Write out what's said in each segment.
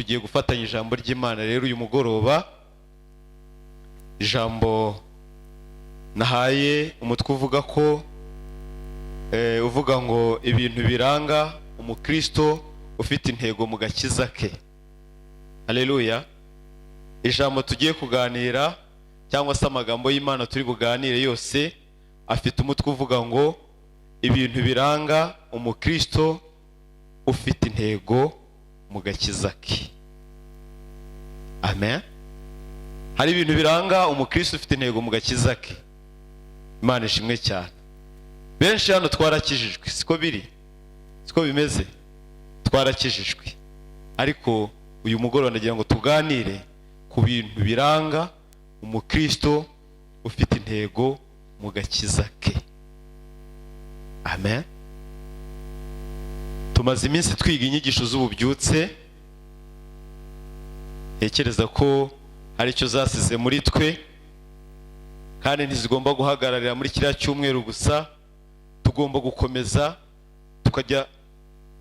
Tugiye gufatanya ijambo ry'Imana rero uyu mugoroba, ijambo nahaye umutwe uvuga ko uvuga ngo ibintu biranga umukristo ufite intego mu gakiza ke. Haleluya! Ijambo tugiye kuganira cyangwa se amagambo y'Imana turi buganire yose afite umutwe uvuga ngo ibintu biranga umukristo ufite intego mu gakiza ke. Amen. Hari ibintu biranga umukristo ufite intego mu gakiza ke. Imana ishimwe cyane. Benshi hano twarakijijwe, siko biri, siko bimeze, twarakijijwe. Ariko uyu mugoroba ndagira ngo tuganire ku bintu biranga umukristo ufite intego mu gakiza ke. Amen. Tumaze iminsi twiga inyigisho z'ububyutse, ntekereza ko hari icyo zasize muri twe, kandi ntizigomba guhagararira muri kiriya cyumweru gusa. Tugomba gukomeza tukajya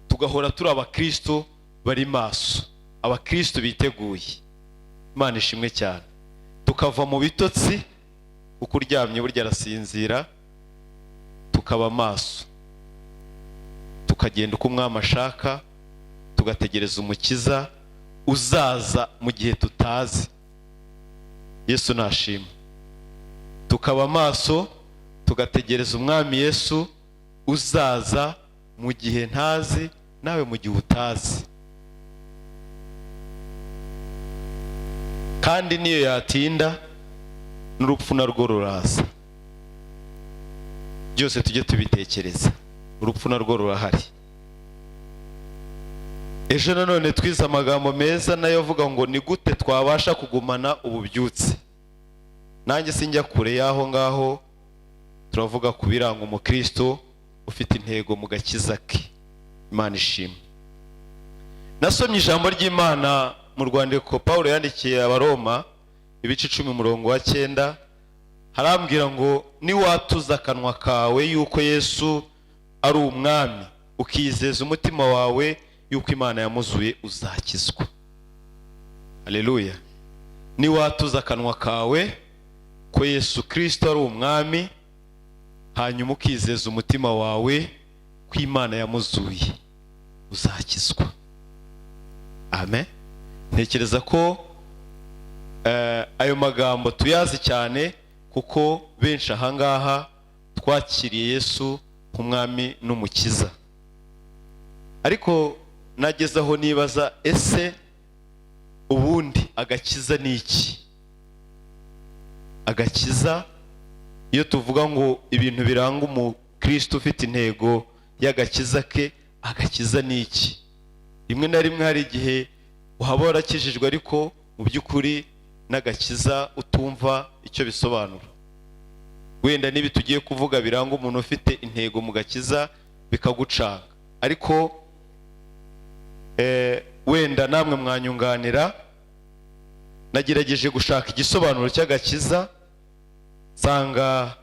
tugahora turi abakristo bari maso, abakristo biteguye. Imana ishimwe cyane. Tukava mu bitotsi, kuko uryamye burya arasinzira, tukaba maso, tukagenda uko umwami ashaka, tugategereza umukiza uzaza mu gihe tutazi. Yesu nashima. Tukaba maso, tugategereza umwami Yesu uzaza mu gihe ntazi, nawe mu gihe utazi. Kandi niyo yatinda, n'urupfu narwo ruraza. Byose tujye tubitekereza, urupfu narwo rurahari. Ejo nanone twize amagambo meza nayo avuga ngo ni gute twabasha kugumana ububyutse. Nanjye sinjya kure y'aho ngaho, turavuga ku biranga umukristo ufite intego mu gakiza ke. Imana ishimwe. Nasomye ijambo ry'Imana mu rwandiko Paul yandikiye Abaroma, ibice 10, umurongo wa 9, harambwira ngo niwatuza akanwa kawe yuko Yesu ari umwami, ukizeza umutima wawe yuko Imana yamuzuye, uzakizwa. Haleluya! Niwatuza akanwa kawe ko Yesu Kirisito ari umwami, hanyuma ukizeza umutima wawe ko Imana yamuzuye, uzakizwa. Amen. Ntekereza ko ayo magambo tuyazi cyane, kuko benshi ahangaha twakiriye Yesu nk'umwami n'umukiza. Ariko nageze aho nibaza, ese ubundi agakiza ni iki? Agakiza, iyo tuvuga ngo ibintu biranga umukristo ufite intego y'agakiza ke, agakiza ni iki? Rimwe na rimwe hari igihe waba warakijijwe, ariko mu by'ukuri n'agakiza utumva icyo bisobanura. Wenda n'ibi tugiye kuvuga biranga umuntu ufite intego mu gakiza bikagucanga. Ariko wenda namwe mwanyunganira. Nagerageje gushaka igisobanuro cy'agakiza, nsanga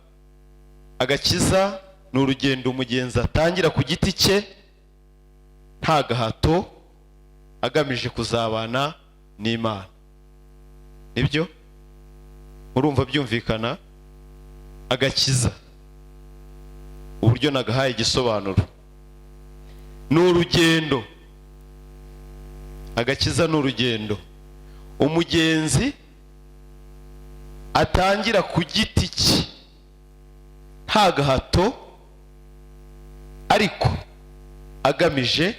agakiza ni urugendo umugenzi atangira ku giti cye nta gahato, agamije kuzabana n'Imana. Nibyo, murumva byumvikana? Agakiza, uburyo nagahaye igisobanuro, ni urugendo. Agakiza ni urugendo umugenzi atangira ku giti cye nta gahato, ariko agamije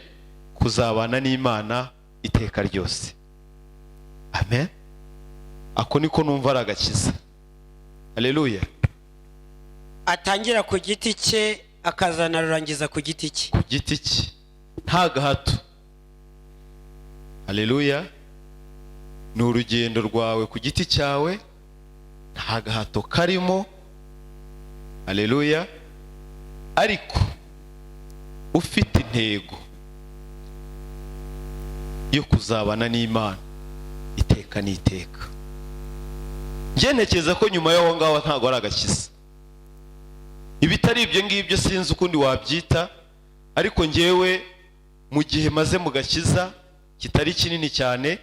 kuzabana n'Imana iteka ryose. Amen. Ako niko numva ari agakiza. Haleluya! Atangira ku giti cye, akazanarurangiza ku giti cye. Ku giti cye, nta gahato. Haleluya! Ni urugendo rwawe ku giti cyawe, nta gahato karimo. Haleluya! Ariko ufite intego yo kuzabana n'Imana iteka n'iteka. Njye ntekereza ko nyuma y'aho ngaho ntabwo ari agakiza. Ibitari ibyo ngibyo sinzi ukundi wabyita, ariko ngewe mu gihe maze mu gakiza Kitari kinini cyane.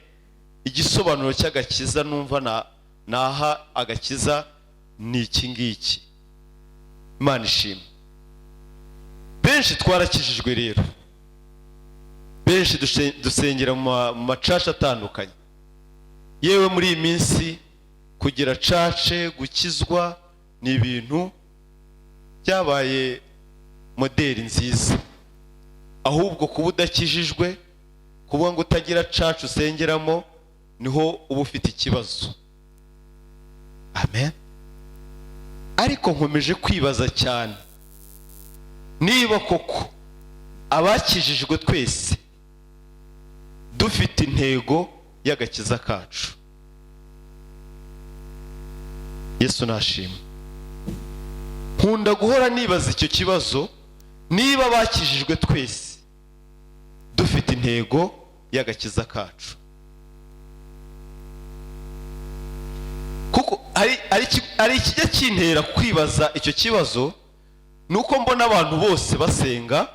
Igisobanuro cy'agakiza numva na naha agakiza ni iki ngiki. Imana ishimwe. Benshi twarakijijwe rero, benshi dusengera mu ma church atandukanye. Yewe, muri iyi minsi kugira church, gukizwa ni ibintu byabaye moderi nziza. Ahubwo kuba udakijijwe, kuba ngo utagira church usengeramo, niho uba ufite ikibazo. Amen. Ariko nkomeje kwibaza cyane niba koko abakijijwe twese dufite intego y'agakiza kacu. Yesu nashimwe. Nkunda guhora nibaza icyo kibazo, niba abakijijwe twese dufite intego y'agakiza kacu, kuko hari ikijya kintera kwibaza icyo kibazo. Ni uko mbona abantu bose basenga,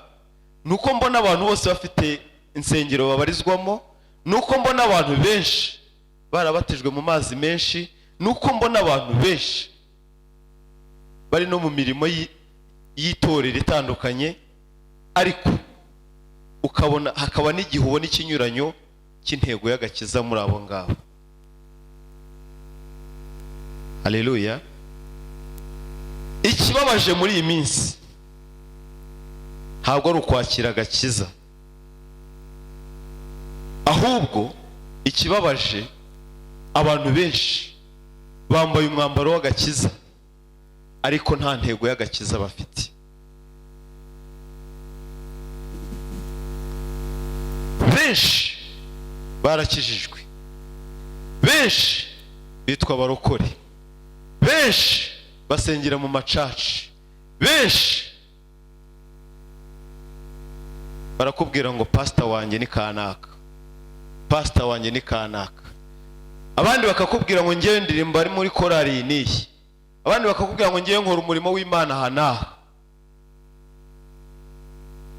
ni uko mbona abantu bose bafite insengero babarizwamo, ni uko mbona abantu benshi barabatijwe mu mazi menshi, ni uko mbona abantu benshi bari no mu mirimo y'itorero itandukanye, ariko ukabona hakaba n'igihe ubona ikinyuranyo cy'intego y'agakiza muri abo ngabo. Haleluya. Ikibabaje muri iyi minsi ntabwo ari ukwakira agakiza, ahubwo ikibabaje, abantu benshi bambaye umwambaro w'agakiza ariko nta ntego y'agakiza bafite. Benshi barakijijwe, benshi bitwa abarokore, benshi basengera mu ma church, benshi barakubwira ngo pastor wanjye ni kanaka, pastor wanjye ni kanaka. Abandi bakakubwira ngo ngewe ndirimba ari muri korali iyi n'iyi. Abandi bakakubwira ngo ngewe nkora umurimo w'Imana aha n'aha.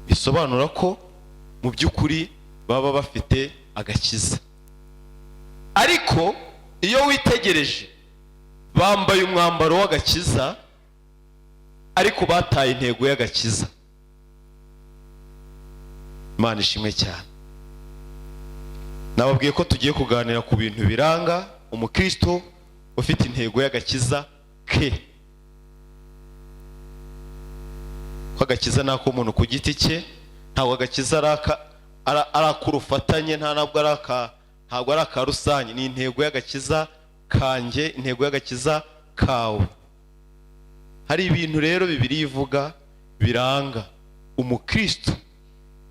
Bisobanura ko mu by'ukuri baba bafite agakiza, ariko iyo witegereje bambaye umwambaro w'agakiza ariko bataye intego y'agakiza. Imana ishimwe cyane. Nababwiye ko tugiye kuganira ku bintu biranga umukristo ufite intego y'agakiza ke. Ko agakiza ni ak'umuntu ku giti cye, ntabwo agakiza ari ak'urufatanye, nta ntabwo ari aka, ntabwo ari aka rusange. Ni intego y'agakiza kanjye, intego y'agakiza kawe. Hari ibintu rero Bibiliya ivuga biranga umukristo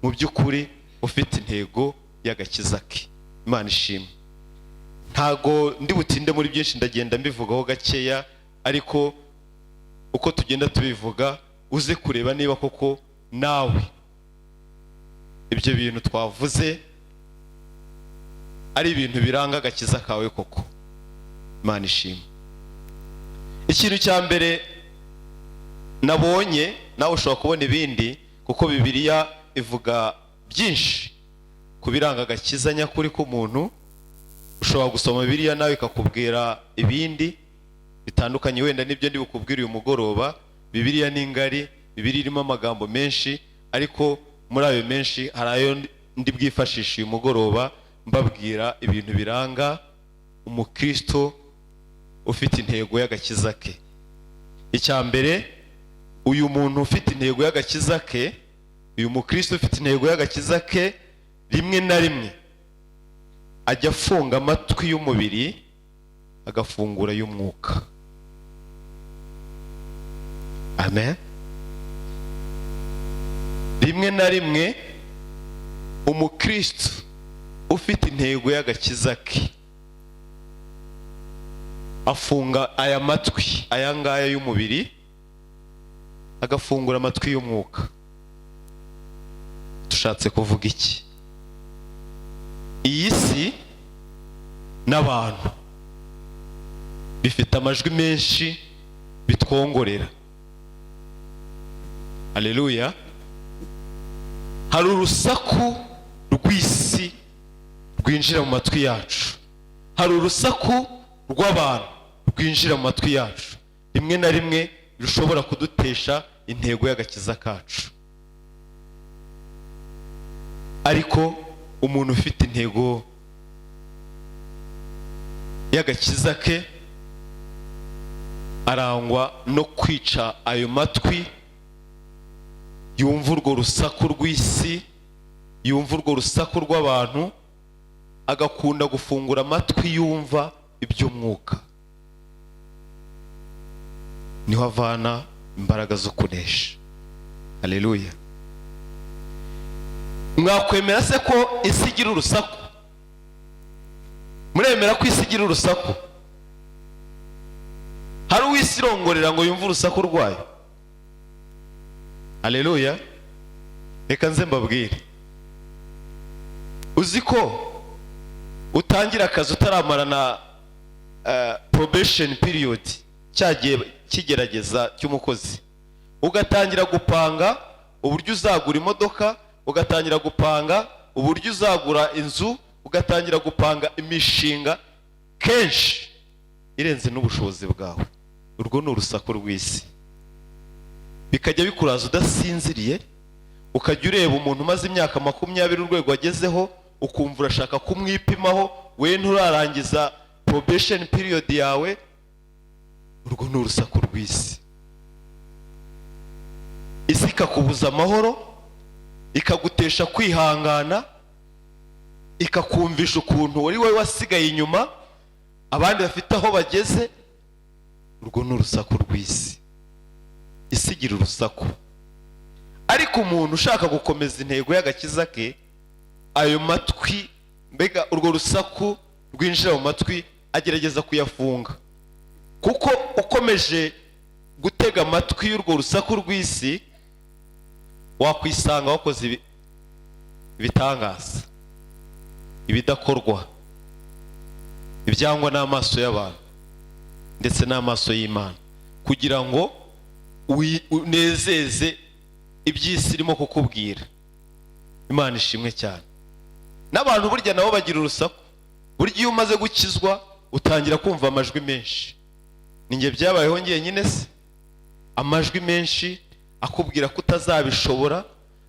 mu by'ukuri ufite intego y'agakiza ke. Imana ishimwe. Ntago ndi butinde muri byinshi, ndagenda mbivugaho gakeya, ariko uko tugenda tubivuga uze kureba niba koko nawe ibyo bintu twavuze ari ibintu biranga agakiza kawe koko. Imana ishimwe. Ikintu cya mbere nabonye, nawe ushobora kubona ibindi kuko Bibiliya ivuga byinshi ku biranga agakiza nyakuri k'umuntu. Ushobora gusoma Bibiliya nawe ikakubwira ibindi bitandukanye wenda n'ibyo ndi bukubwire uyu mugoroba. Bibiliya ni ngari, Bibiliya irimo amagambo menshi, ariko muri ayo menshi hari ayo ndi bwifashishe uyu mugoroba mbabwira ibintu biranga umukristo ufite intego y'agakiza ke. Icya mbere, uyu muntu ufite intego y'agakiza ke, uyu mukristo ufite intego y'agakiza ke, rimwe na rimwe ajya afunga amatwi y'umubiri agafungura y'umwuka. Amen. Rimwe na rimwe umukristo ufite intego y'agakiza ke afunga aya matwi, aya ngaya y'umubiri, agafungura amatwi y'umwuka. Dushatse kuvuga iki? Iyi si n'abantu bifite amajwi menshi bitwongorera. Haleluya. Hari urusaku rw'isi rwinjira mu matwi yacu, hari urusaku rw'abantu rwinjira mu matwi yacu, rimwe na rimwe rushobora kudutesha intego y'agakiza kacu. Ariko umuntu ufite intego y'agakiza ke arangwa no kwica ayo matwi yumva urwo rusaku rw'isi, yumva urwo rusaku rw'abantu, agakunda gufungura amatwi yumva iby'umwuka. Niho avana imbaraga zo kunesha. Haleluya! Mwakwemera se ko isi igira urusaku? Muremera ko isi igira urusaku? Hari uw'isi irongorera ngo yumve urusaku rwayo? Haleluya! Reka nze mbabwire. Uzi ko utangira akazi utaramara na probation period, cyagiye kigerageza cy'umukozi, ugatangira gupanga uburyo uzagura imodoka, ugatangira gupanga uburyo uzagura inzu, ugatangira gupanga imishinga kenshi irenze n'ubushobozi bwawe? Urwo ni urusaku rw'isi. Bikajya bikuraza udasinziriye, ukajya ureba umuntu umaze imyaka 20 urwego agezeho, ukumva urashaka kumwipimaho, we nturarangiza probation period yawe. Urwo ni urusaku rw'isi. Isi ikakubuza amahoro, ikagutesha kwihangana, ikakumvisha ukuntu wari wowe wasigaye inyuma, abandi bafite aho bageze. Urwo ni urusaku rw'isi. Isi igira urusaku, ariko umuntu ushaka gukomeza intego y'agakiza ke, ayo matwi, mbega urwo rusaku rwinjira mu matwi, agerageza kuyafunga, kuko ukomeje gutega amatwi y'urwo rusaku rw'isi wakwisanga wakoze ibitangaza, ibidakorwa, ibyangwa n'amaso y'abantu ndetse n'amaso y'Imana, kugira ngo unezeze iby'isi irimo kukubwira. Imana ishimwe cyane. N'abantu burya nabo bagira urusaku. Burya iyo umaze gukizwa utangira kumva amajwi menshi. Ni njye byabayeho njyenyine se? Amajwi menshi akubwira ko utazabishobora,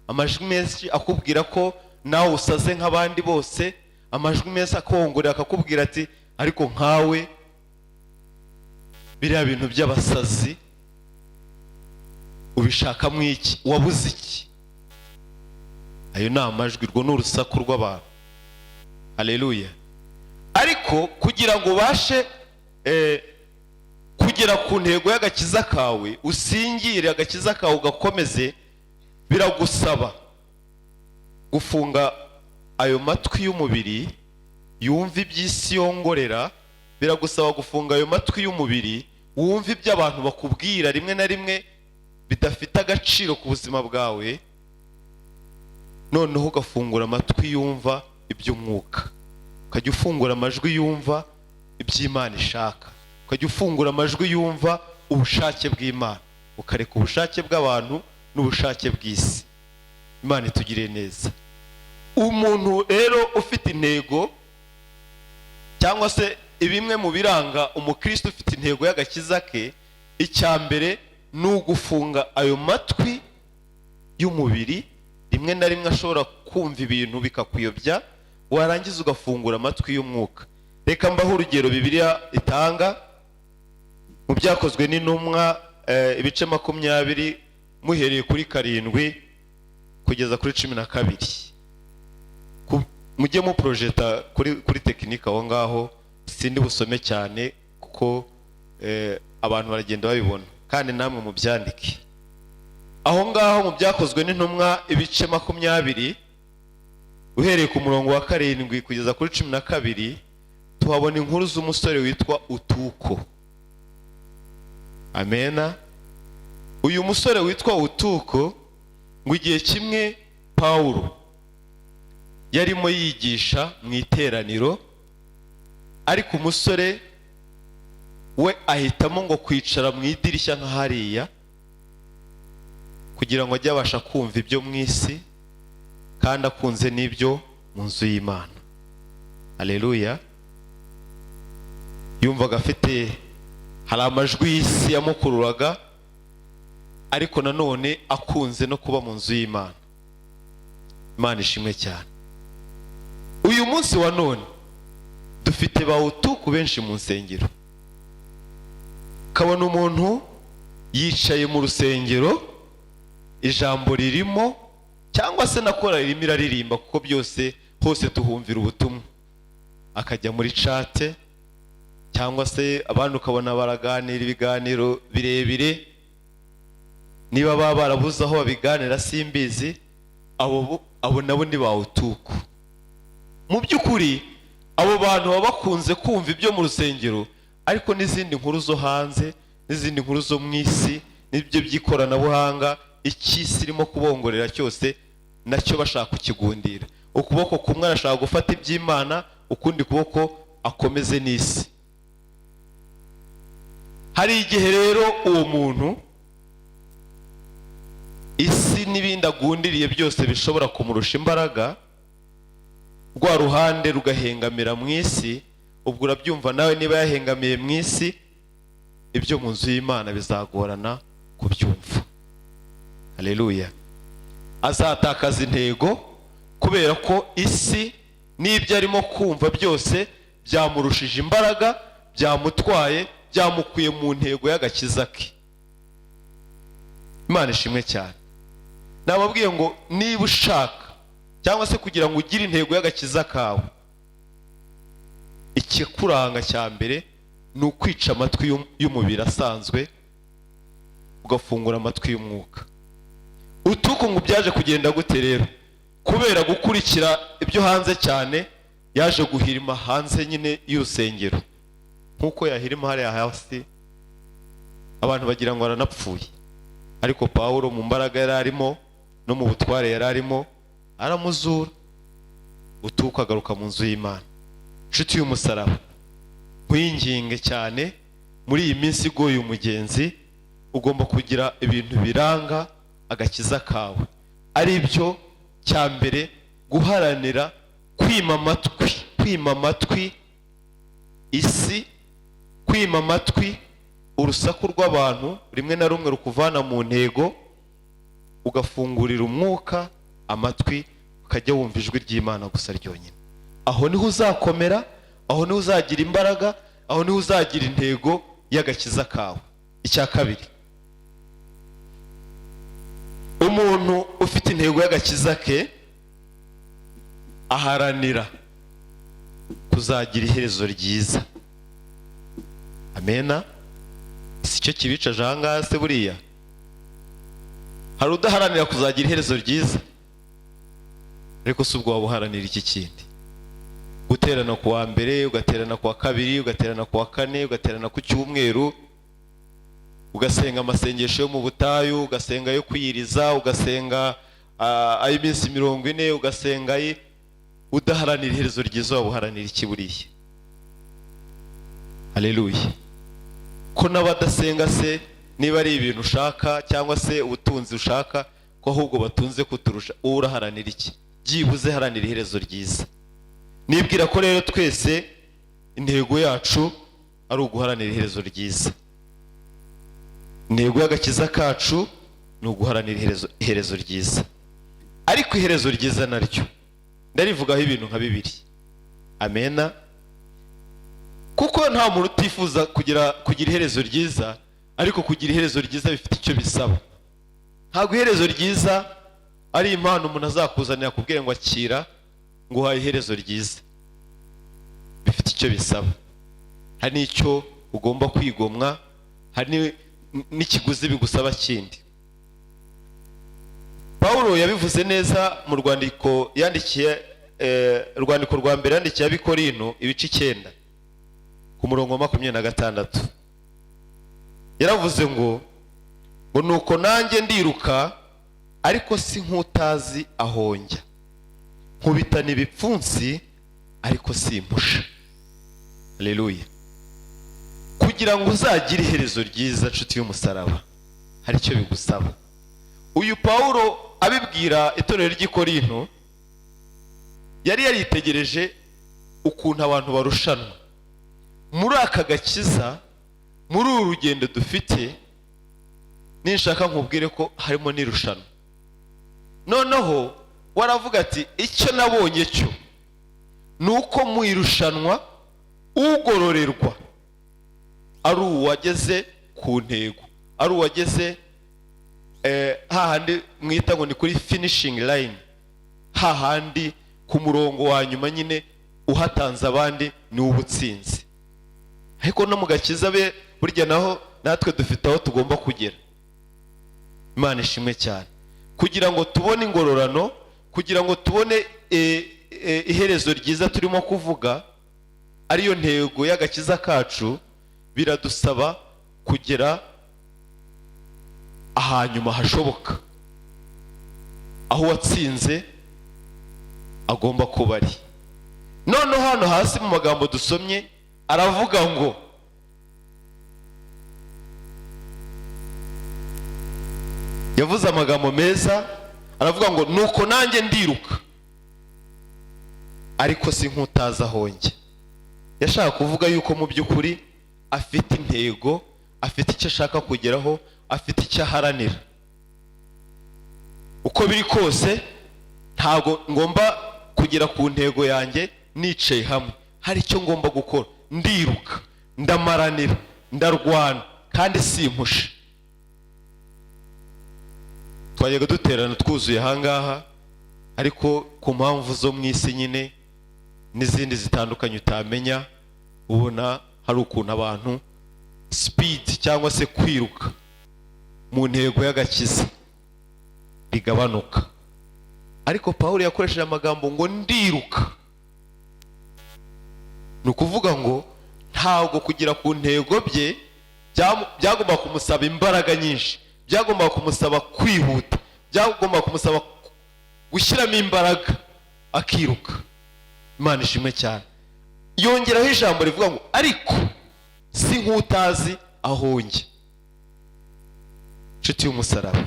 amajwi menshi akubwira ko nawe usaze nk'abandi bose, amajwi menshi akongorera akakubwira ati: "Ariko nkawe, biriya bintu by'abasazi ubishakamo iki? Wabuze iki?" Ayo ni amajwi, urwo ni urusaku rw'abantu. Haleluya! Ariko kugira ngo ubashe kugera ku ntego y'agakiza kawe, usingire agakiza kawe ugakomeze, biragusaba gufunga ayo matwi y'umubiri yumva iby'isi yongorera. Biragusaba gufunga ayo matwi y'umubiri wumva ibyo abantu bakubwira, rimwe na rimwe bidafite agaciro ku buzima bwawe, noneho ugafungura amatwi yumva iby'umwuka, ukajya ufungura amajwi yumva iby'Imana ishaka, ukajya ufungura amajwi yumva ubushake bw'Imana, ukareka ubushake bw'abantu n'ubushake bw'isi. Imana itugiriye neza. Umuntu rero ufite intego, cyangwa se bimwe mu biranga umukristo ufite intego y'agakiza ke, icya mbere ni ugufunga ayo matwi y'umubiri rimwe na rimwe ashobora kumva ibintu bikakuyobya, warangiza ugafungura amatwi y'umwuka. Reka mbaho urugero Bibiliya itanga mu Byakozwe n'Intumwa, ibice 20, muhereye kuri 7 kugeza kuri 12. Mujye muporojeta kuri tekinike aho ngaho. Sindi busome cyane kuko abantu baragenda babibona, kandi namwe mubyandike aho ngaho mu Byakozwe n'Intumwa, ibice 20, uhereye ku murongo wa 7 kugeza kuri 12. Tuhabona inkuru z'umusore witwa Utuko. Amena. Uyu musore witwa Utuko, ngo igihe kimwe Pawulo yarimo yigisha mu iteraniro, ariko umusore we ahitamo ngo kwicara mu idirishya nka hariya kugira ngo ajye abasha kumva ibyo mu isi kandi akunze n'ibyo mu nzu y'Imana. Aleluya. Yumvaga afite, hari amajwi y'isi yamukururaga, ariko nanone akunze no kuba mu nzu y'Imana. Imana ishimwe cyane. Uyu munsi wa none dufite ba utuku benshi mu nsengero. Kabona umuntu yicaye mu rusengero, ijambo ririmo cyangwa se na korali irimo iraririmba, kuko byose hose tuhumvira ubutumwa, akajya muri chat, cyangwa se abandi ukabona baraganira ibiganiro birebire. Niba baba barabuze aho babiganira simbizi. Abo nabo ni ba utuku. Mu by'ukuri abo bantu baba bakunze kumva ibyo mu rusengero, ariko n'izindi nkuru zo hanze, n'izindi nkuru zo mu isi, n'ibyo by'ikoranabuhanga, icy'isi irimo kubongorera cyose nacyo bashaka kukigundira. Ukuboko kumwe arashaka gufata iby'Imana, ukundi kuboko akomeze n'isi. Hari igihe rero uwo muntu isi n'ibindi agundiriye byose bishobora kumurusha imbaraga, rwa ruhande rugahengamira mu isi. Ubwo urabyumva nawe, niba yahengamiye mu isi, ibyo mu nzu y'Imana bizagorana kubyumva. Haleluya. Azatakaza intego, kubera ko isi n'ibyo arimo kumva byose byamurushije imbaraga, byamutwaye, byamukuye mu ntego y'agakiza ke. Imana ishimwe cyane. Nababwiye ngo niba ushaka cyangwa se kugira ngo ugire intego y'agakiza kawe, ikikuranga cya mbere ni ukwica amatwi y'umubiri asanzwe, ugafungura amatwi y'umwuka. Utuku ngo byaje kugenda gute rero? Kubera gukurikira ibyo hanze cyane, yaje guhirima hanze nyine y'urusengero, nk'uko yahirima hariya hasi, abantu bagira ngo aranapfuye. Ariko Pawulo mu mbaraga yari arimo no mu butware yari arimo aramuzura, Utuku agaruka mu nzu y'Imana. Inshuti y'umusaraba, nkwinginge cyane, muri iyi minsi igoye umugenzi, ugomba kugira ibintu biranga agakiza kawe, ari byo cya mbere guharanira kwima amatwi, kwima amatwi isi, kwima amatwi urusaku rw'abantu rimwe na rumwe rukuvana mu ntego, ugafungurira umwuka amatwi, ukajya wumva ijwi ry'Imana gusa ryonyine. Aho niho uzakomera, aho niho uzagira imbaraga, aho niho uzagira intego y'agakiza kawe. Icya kabiri, umuntu ufite intego y'agakiza ke aharanira kuzagira iherezo ryiza. Amena. Si cyo kibicaje aha ngaha se? Buriya hari udaharanira kuzagira iherezo ryiza? Ariko si ubwo waba uharanira iki kindi? Guterana ku wa mbere, ugaterana ku wa kabiri, ugaterana ku wa kane, ugaterana ku cyumweru, ugasenga amasengesho yo mu butayu, ugasenga ayo kwiyiriza, ugasenga ay'iminsi 40, ugasenga ayi, udaharanira iherezo ryiza, waba uharanira iki buriya? Haleluya. Ko n'abadasenga se, niba ari ibintu ushaka cyangwa se ubutunzi ushaka, ko ahubwo batunze kuturusha, wowe uraharanira iki? Byibuze haranira iherezo ryiza. Nibwira ko rero twese intego yacu ari uguharanira iherezo ryiza. Intego y'agakiza kacu ni uguharanira iherezo ryiza. Ariko iherezo ryiza naryo ndarivugaho ibintu nka bibiri. Amena. Kuko nta muntu utifuza kugira iherezo ryiza, ariko kugira iherezo ryiza bifite icyo bisaba. Ntabwo iherezo ryiza ari impano umuntu azakuzanira akubwira ngo akira, ngo uhaye iherezo ryiza. Bifite icyo bisaba, hari n'icyo ugomba kwigomwa, hari n'ikiguzi bigusaba kindi. Pawulo yabivuze neza mu rwandiko yandikiye, urwandiko rwa mbere yandikiye Abikorino, ibice 9, ku murongo wa 26. Yaravuze ngo nuko nanjye ndiruka, ariko si nk'utazi aho njya, nkubitana ibipfunsi ariko simpusha. Haleluya. Kugira ngo uzagire iherezo ryiza, nshuti y'umusaraba, hari icyo bigusaba. Uyu Pawulo abibwira itorero ry'i Korinto, yari yaritegereje Ukuntu abantu barushanwa muri aka gakiza, muri uru rugendo dufite, ninshaka nkubwire ko harimo n'irushanwa. Noneho waravuga ati: "Icyo nabonye cyo ni uko mu irushanwa ugororerwa ari uwageze ku ntego, ari uwageze hahandi mwita ngo ni kuri finishing line, hahandi ku murongo wa nyuma nyine, uhatanze abandi ni ubutsinzi." Ariko no mu gakiza be burya naho natwe dufite aho tugomba kugera. Imana ishimwe cyane. Kugira ngo tubone ingororano, kugira ngo tubone iherezo ryiza turimo kuvuga, ariyo ntego y'agakiza kacu, biradusaba kugera ahanyuma hashoboka, aho uwatsinze agomba kuba ari. Noneho hano hasi mu magambo dusomye aravuga ngo yavuze amagambo meza, aravuga ngo: "Nuko nanjye ndiruka, ariko si nk'utazi aho njya." Yashaka kuvuga yuko mu by'ukuri afite intego, afite icyo ashaka kugeraho, afite icyo aharanira. Uko biri kose ntabwo ngomba kugera ku ntego yanjye nicaye hamwe, hari icyo ngomba gukora. Ndiruka, ndamaranira, ndarwana kandi simpusha. Twajyaga duterana twuzuye ahangaha, ariko ku mpamvu zo mu isi nyine n'izindi zitandukanye utamenya, ubona hari ukuntu abantu speed cyangwa se kwiruka mu ntego y'agakiza bigabanuka. Ariko Pawulo yakoresheje amagambo ngo "ndiruka". Ni ukuvuga ngo ntabwo kugera ku ntego bye byagomba kumusaba imbaraga nyinshi, byagomba kumusaba kwihuta, byagomba kumusaba gushyiramo imbaraga akiruka. Imana ishimwe cyane. Yongeraho ijambo rivuga ngo: "Ariko si nk'utazi aho njya." Inshuti y'umusaraba,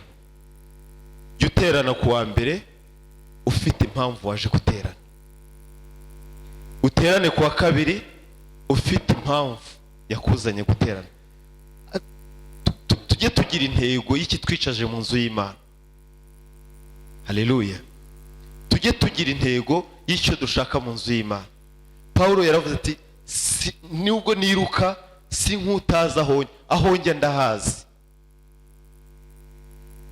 jya uterana ku wa mbere ufite impamvu waje guterana, uterane ku wa kabiri ufite impamvu yakuzanye guterana. Tujye tugira intego y'ikitwicaje mu nzu y'Imana. Haleluya! Tujye tugira intego y'icyo dushaka mu nzu y'Imana. Paul yaravuze ati: "Nubwo niruka si nk'utazi aho njya, ndahazi."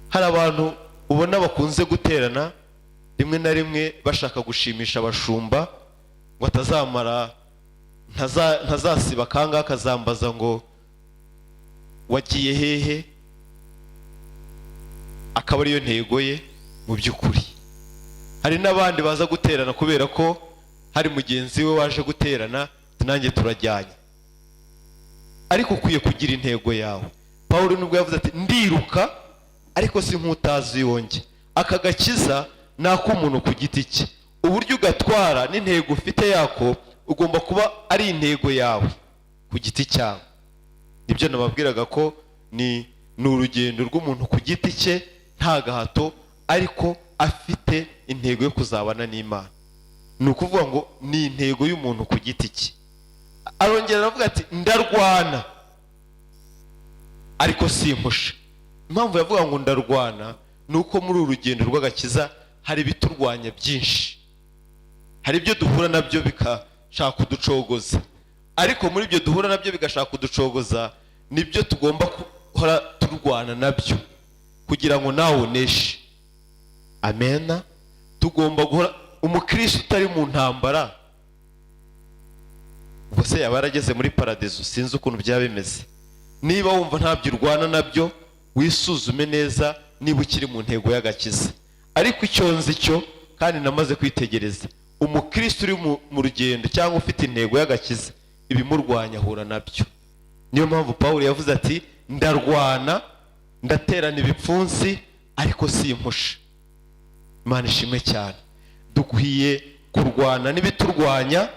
Hari abantu ubona bakunze guterana rimwe na rimwe bashaka gushimisha abashumba ngo atazamara ntazasiba akangaka akazambaza ngo "Wagiye hehe?", akaba ariyo ntego ye mu by'ukuri. Hari n'abandi baza guterana kubera ko hari mugenzi we waje guterana, "Nanjye turajyanye." Ariko ukwiye kugira intego yawe. Paul nubwo yavuze ati: "Ndiruka ariko si nk'utazi yonge." Aka gakiza ni ak'umuntu ku giti cye. Uburyo ugatwara n'intego ufite yako ugomba kuba ari intego yawe ku giti cyawe. Nibyo nababwiraga ko ni urugendo rw'umuntu ku giti cye, nta gahato, ariko afite intego yo kuzabana n'Imana. Ni ukuvuga ngo ni intego y'umuntu ku giti cye. Arongera aravuga ati: "Ndarwana ariko simpusha." Impamvu yavuga ngo "ndarwana" ni uko muri uru rugendo rw'agakiza hari ibiturwanya byinshi, hari ibyo duhura nabyo bigashaka kuducogoza. Ariko muri ibyo duhura nabyo bigashaka kuducogoza, nibyo tugomba guhora turwana nabyo kugira ngo nawe uneshe. Amena. Tugomba guhora, umukristo utari mu ntambara ubwo se yaba yarageze muri paradizo? Sinzi ukuntu byaba bimeze. Niba wumva ntabyo urwana nabyo, wisuzume neza niba ukiri mu ntego y'agakiza. Ariko icyo nzi cyo kandi namaze kwitegereza, umukristo uri mu rugendo cyangwa ufite intego y'agakiza, ibimurwanya ahura nabyo. Niyo mpamvu Paul yavuze ati: "Ndarwana, ndaterana ibipfunsi ariko simpusha." Imana ishimwe cyane. Dukwiye kurwana n'ibiturwanya,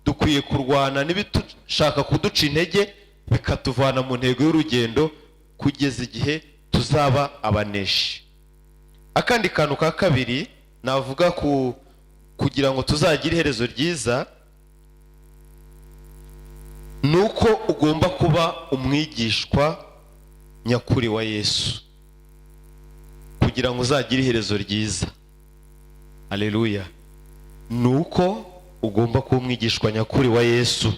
dukwiye kurwana n'ibitushaka kuduca intege bikatuvana mu ntego y'urugendo, kugeza igihe tuzaba abaneshi. Akandi kantu ka kabiri navuga ku kugira ngo tuzagire iherezo ryiza. Ni uko ugomba kuba umwigishwa nyakuri wa Yesu kugira ngo uzagire iherezo ryiza. Aleluya! Ni uko ugomba kuba umwigishwa nyakuri wa Yesu.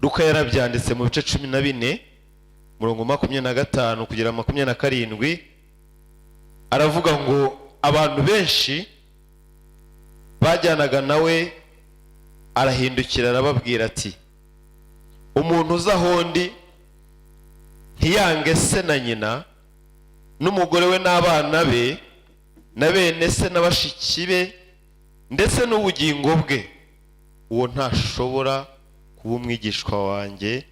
Luka yarabyanditse mu bice 14, murongo 25 kugera 27, aravuga ngo abantu benshi bajyanaga nawe, arahindukira arababwira ati: "Umuntu uza aho ndi ntiyange se na nyina n'umugore we n'abana be na bene se na bashiki be, ndetse n'ubugingo bwe, uwo ntashobora kuba umwigishwa wanjye.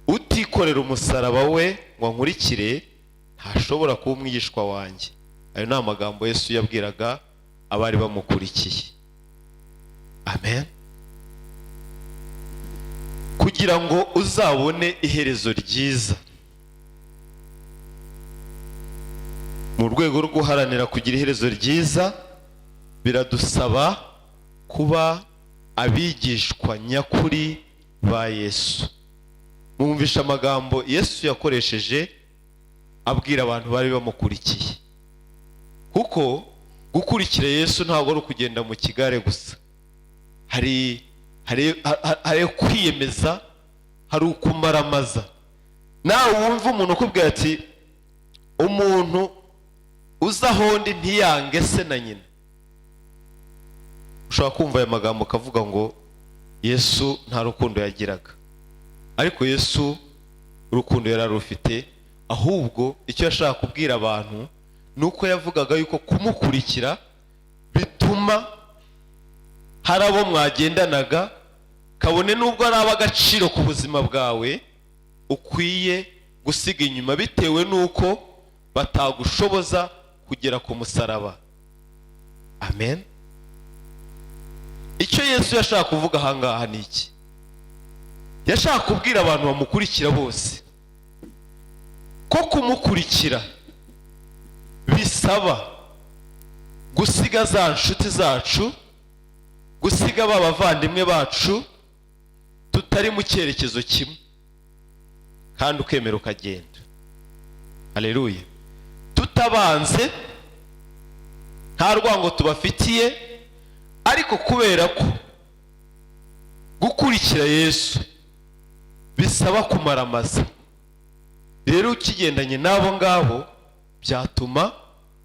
Utikorera umusaraba we ngo ankurikire ntashobora kuba umwigishwa wanjye." Ayo ni amagambo Yesu yabwiraga abari bamukurikiye. Amen. Kugira ngo uzabone iherezo ryiza, mu rwego rwo guharanira kugira iherezo ryiza, biradusaba kuba abigishwa nyakuri ba Yesu. Mwumvisha amagambo Yesu yakoresheje abwira abantu bari bamukurikiye, kuko gukurikira Yesu ntabwo ari ukugenda mu kigare gusa. Hari kwiyemeza, hari ukumaramaza. Nawe wumva umuntu ukubwira ati: "Umuntu uza aho ndi ntiyange se na nyina," ushobora kumva aya magambo ukavuga ngo Yesu nta rukundo yagiraga. Ariko Yesu urukundo yari arufite, ahubwo icyo yashaka kubwira abantu ni uko yavugaga yuko kumukurikira bituma hari abo mwagendanaga, kabone n'ubwo ari ab'agaciro ku buzima bwawe, ukwiye gusiga inyuma bitewe n'uko batagushoboza kugera ku musaraba. Amen. Icyo Yesu yashaka kuvuga ahangaha ni iki? Yashaka kubwira abantu bamukurikira bose ko kumukurikira bisaba gusiga za nshuti zacu, gusiga ba bavandimwe bacu tutari mu cyerekezo kimwe, kandi ukemera ukagenda. Aleluya! Tutabanze, nta rwango tubafitiye, ariko kubera ko gukurikira Yesu bisaba kumaramaza, rero ukigendanye n'abo ngabo byatuma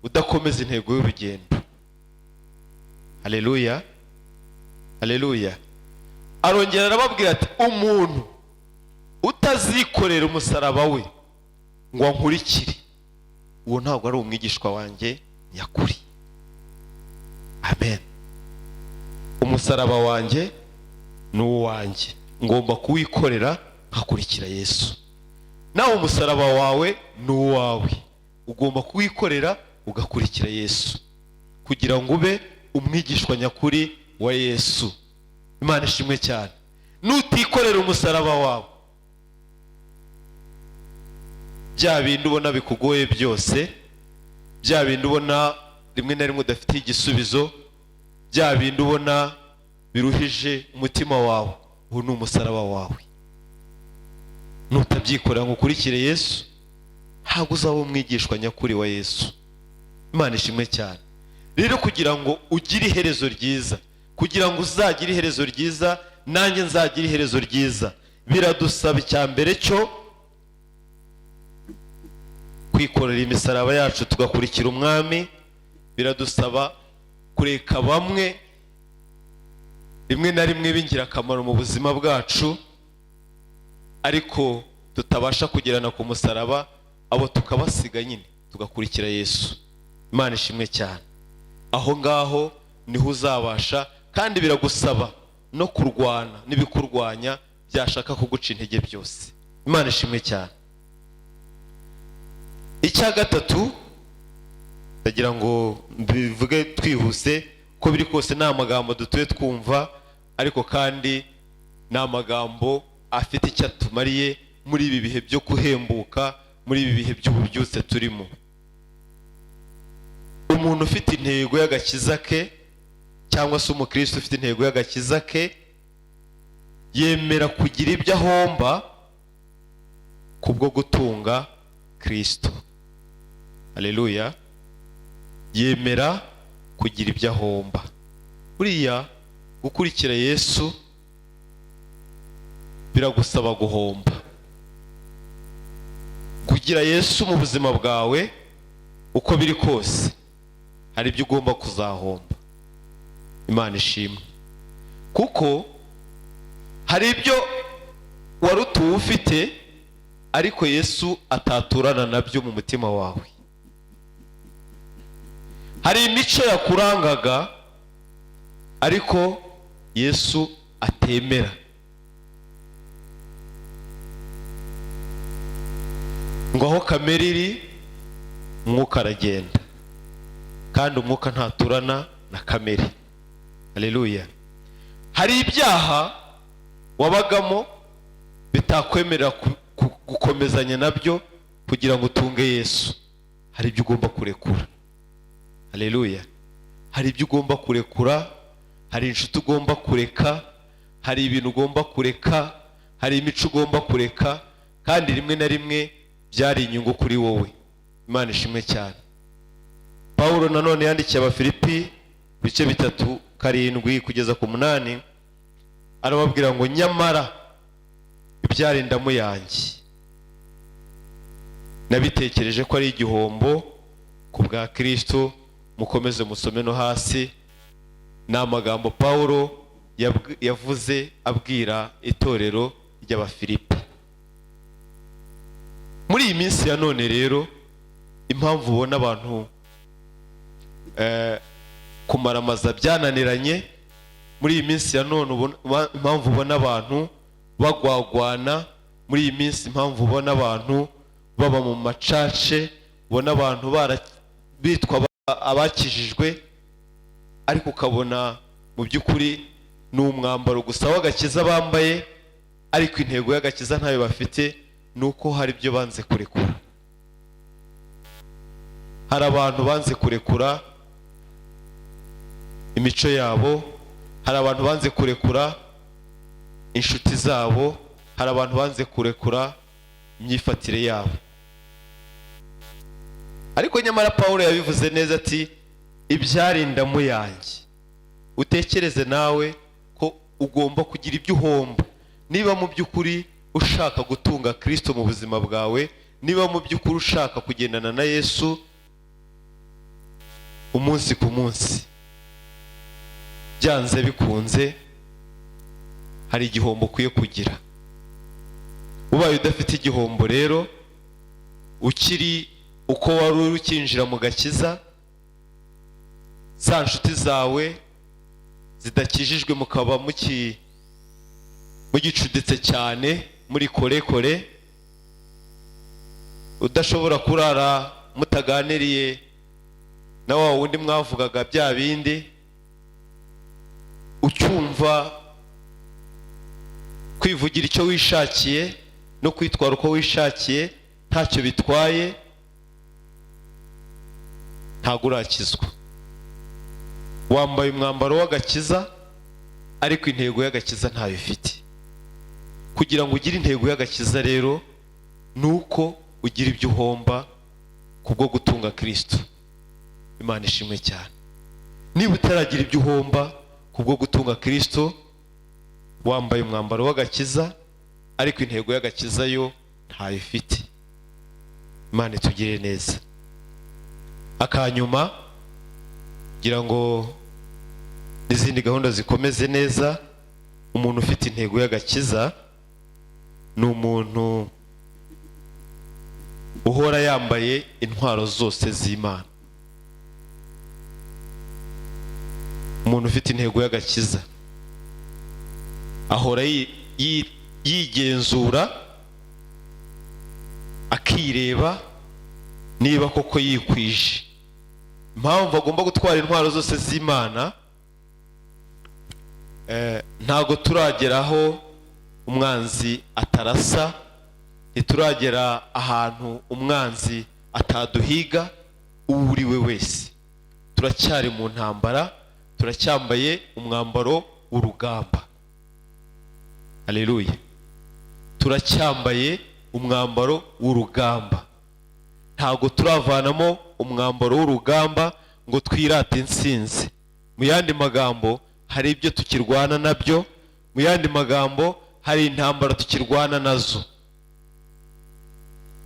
udakomeza intego y'urugendo. Aleluya, aleluya! Arongera arababwira ati: "Umuntu utazikorera umusaraba we ngo ankurikire, uwo ntabwo ari umwigishwa wanjye nyakuri." Amen. Umusaraba wanjye ni uwanjye, ngomba kuwikorera nkakurikira Yesu. Nawe umusaraba wawe ni uwawe, ugomba kuwikorera ugakurikira Yesu kugira ngo ube umwigishwa nyakuri wa Yesu. Imana ishimwe cyane. Nutikorera umusaraba wawe, bya bindi ubona bikugoye byose, bya bindi ubona rimwe na rimwe udafitiye igisubizo, bya bindi ubona biruhije umutima wawe, uwo ni umusaraba wawe. Nutabyikorera ngo ukurikire Yesu, ntabwo uzaba umwigishwa nyakuri wa Yesu. Imana ishimwe cyane. Rero kugira ngo ugire iherezo ryiza, kugira ngo uzagire iherezo ryiza, nanjye nzagire iherezo ryiza, biradusaba icya mbere cyo kwikorera imisaraba yacu tugakurikira umwami. Biradusaba kureka bamwe rimwe na rimwe b'ingirakamaro mu buzima bwacu, ariko tutabasha kugerana ku musaraba, abo tukabasiga nyine tugakurikira Yesu. Imana ishimwe cyane. Aho ngaho niho uzabasha, kandi biragusaba no kurwana n'ibikurwanya byashaka kuguca intege byose. Imana ishimwe cyane. Icya gatatu ndagira ngo mbivuge twihuse, uko biri kose ni amagambo dutuye twumva, ariko kandi ni amagambo afite icyo atumariye muri ibi bihe byo guhembuka, muri ibi bihe by'ububyutse turimo. Umuntu ufite intego y'agakiza ke, cyangwa se umukristo ufite intego y'agakiza ke, Yemera kugira ibyo ahomba kubwo gutunga Kristo. Haleluya! Yemera kugira ibyo ahomba. Buriya gukurikira Yesu biragusaba guhomba. Kugira Yesu mu buzima bwawe, uko biri kose hari ibyo ugomba kuzahomba. Imana ishimwe, kuko hari ibyo wari utuwe ufite ariko Yesu ataturana nabyo mu mutima wawe. Hari imico yakurangaga ariko Yesu atemera. Ngo aho kamere iri, umwuka aragenda, kandi umwuka ntaturana na kamere. Haleluya! Hari ibyaha wabagamo bitakwemerera gukomezanya nabyo kugira ngo utunge Yesu. Hari ibyo ugomba kurekura. Haleluya! Hari ibyo ugomba kurekura, hari inshuti ugomba kureka, hari ibintu ugomba kureka, hari imico ugomba kureka, kandi rimwe na rimwe byari inyungu kuri wowe. Imana ishimwe cyane. Pawulo nanone yandikiye Abafilipi ibice 3:7-8, arababwira ngo nyamara ibyari indamu yanjye nabitekereje ko ari igihombo ku bwa Kristo. Mukomeze musome no hasi. Ni amagambo Pawulo yavuze abwira itorero ry'Abafilipi. Muri iyi minsi ya none rero, impamvu ubona abantu kumaramaza byananiranye muri iyi minsi ya none, impamvu ubona abantu bagwagwana muri iyi minsi, impamvu ubona abantu baba mu macace, ubona abantu bitwa abakijijwe, ariko ukabona mu by'ukuri ni umwambaro gusa w'agakiza bambaye, ariko intego y'agakiza ntayo bafite, ni uko hari ibyo banze kurekura. Hari abantu banze kurekura imico yabo, hari abantu banze kurekura inshuti zabo, hari abantu banze kurekura imyifatire yabo. Ariko nyamara Pawulo yabivuze neza ati ibyari indamu yanjye. Utekereze nawe ko ugomba kugira ibyo uhomba niba mu by'ukuri ushaka gutunga Kristo mu buzima bwawe, niba mu by'ukuri ushaka kugendana na Yesu umunsi ku munsi. Byanze bikunze hari igihombo ukwiye kugira. Ubaye udafite igihombo rero, ukiri uko wari uri ukinjira mu gakiza, za nshuti zawe zidakijijwe mukaba mugicuditse cyane, muri korekore, udashobora kurara mutaganiriye na wa wundi mwavugaga bya bindi, ucyumva kwivugira icyo wishakiye no kwitwara uko wishakiye ntacyo bitwaye, ntabwo urakizwa. Wambaye umwambaro w'agakiza ariko intego y'agakiza ntayo ifite. Kugira ngo ugire intego y'agakiza rero, ni uko ugira ibyo uhomba kubwo gutunga Kristo. Imana ishimwe cyane. Niba utaragira ibyo uhomba kubwo gutunga Kristo, wambaye umwambaro w'agakiza ariko intego y'agakiza yo ntayo ifite. Imana itugirire neza. Akanyuma, kugira ngo n'izindi gahunda zikomeze neza, umuntu ufite intego y'agakiza ni umuntu uhora yambaye intwaro zose z'Imana. Umuntu ufite intego y'agakiza ahora yigenzura, akireba niba koko yikwije. Impamvu agomba gutwara intwaro zose z'Imana, ntago turageraho umwanzi atarasa, ntituragera ahantu umwanzi ataduhiga uwo uri we wese. Turacyari mu ntambara, turacyambaye umwambaro w'urugamba. Haleluya! Turacyambaye umwambaro w'urugamba, ntabwo turavanamo umwambaro w'urugamba ngo twirate intsinzi. Mu yandi magambo, hari ibyo tukirwana nabyo. Mu yandi magambo, hari intambara tukirwana nazo.